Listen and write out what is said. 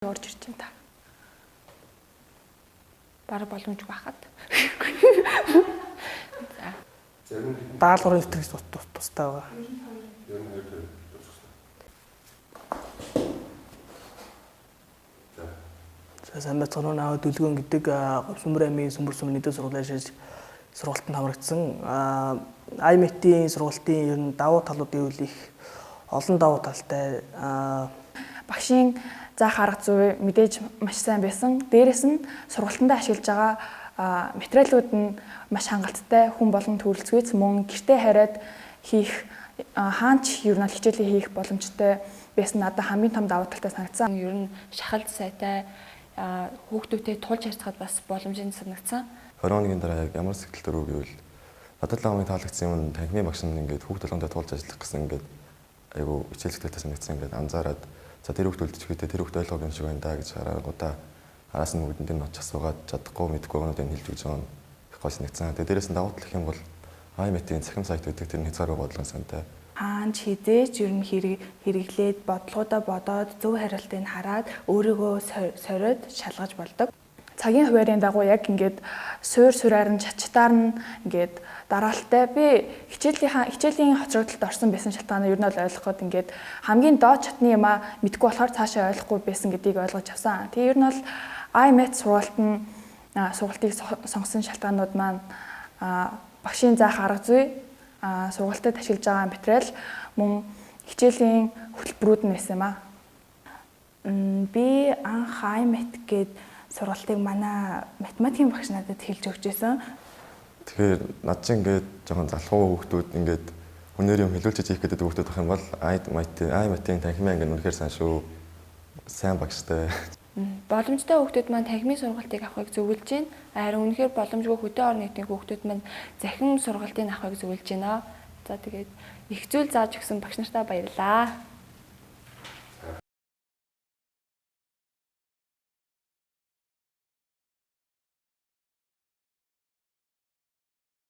Орж ирж байна та. Бараг боломжгүй байхад. За. Даалгаврын нэвтрэх тустай байгаа. Ер нь хоёр туссан. За, сайн байцгаана уу. Наваа Дүлгэн гэдэг Говьсүмбэр аймгийн Сүмбэр сүм нийтийн сургуулийн ашиглаж сургалтанд хамрагдсан. IMAT-ийн сургалтын ер нь давуу талууд гэвэл их олон давуу талтай. Багшийн заах арга зүй мэдээж маш сайн байсан. Дээрээс нь сургалтандаа ашиглаж байгаа материалууд нь маш хангалттай, хүн болон төрөлцгүйц, мөн гэртээ хараад хийх хаач ер нь хичээлээ хийх боломжтой байсан надад хамгийн том давуу талтай санагдсан. Ер нь шахалт сайтай, хүүхдүүдтэй тулж харьцахад бас боломжтой санагдсан. 20 хоногийн дараа яг ямар сэтгэл төрөв гэвэл надад л хамгийн таалагдсан юм нь танхимын багш нь ингээд хүүхд болгонтой тулж ажиллах гэсэн ингээд айгу хичээлзэгтэй санагдсан, ингээд анзаараад, за, тэр хүүхд үлдчихвээ, тэр хүүхд ойлгоогүй юм шиг байна да гэж харангуудаа араас нь бүгдэнд нь очих асуугаад чадахгүй мэдгүй байгаануудыг хэлж өгч байгаа нь их гой санагдсан. Тэгээ дээрээс нь давуу тал гэх юм бол IMAT-ийн цахим сайт байдаг, тэр нь хязгааргүй бодлогон сантай. Хаан ч хизээч ер нь хэрэглээд бодлогоудаа бодоод, зөв хариултыг хараад, өөрийгөө сориод шалгаж болдог. Цагийн хуваарийн дагуу яг ингээд суур суураар нь чачтаар нь ингээд дараалалтай. Би хичээлийн хоцрогдолд орсон байсан шалтгаанаа ер нь бол ойлгоход ингээд хамгийн доод чатны юмаа мэдгүй болохоор цаашаа ойлгохгүй байсан гэдгийг ойлгож авсан. Тэгээ ер нь бол IMAT сургалт нь сургалтыг сонгосон шалтгаанууд маань багшийн заах арга зүй, сургалтад ашиглаж байгаа материал, мөн хичээлийн хөтөлбөрүүд нь байсан юм аа. Би анх IMAT гээд сургалтыг манай математикийн багш надад хэлж өгч байсан. Тэгэхээр над чинь ингээд жоохон залхуу хүүхдүүд, ингээд хүнээр юм хэлүүлж хийх гэдэг хүүхдүүд байх юм бол IMAT-ийн танхимын анги үнэхээр сайн шүү. Сайн багштай. Боломжтой хүүхдүүд маань танхимын сургалтыг авахыг зөвлөж байна. Харин үнэхээр боломжгүй хөдөө орон нийтийн хүүхдүүд маань захин сургалтыг авахыг зөвлөж байна. За, тэгээд их зүйл зааж өгсөн багш нартаа баярлалаа.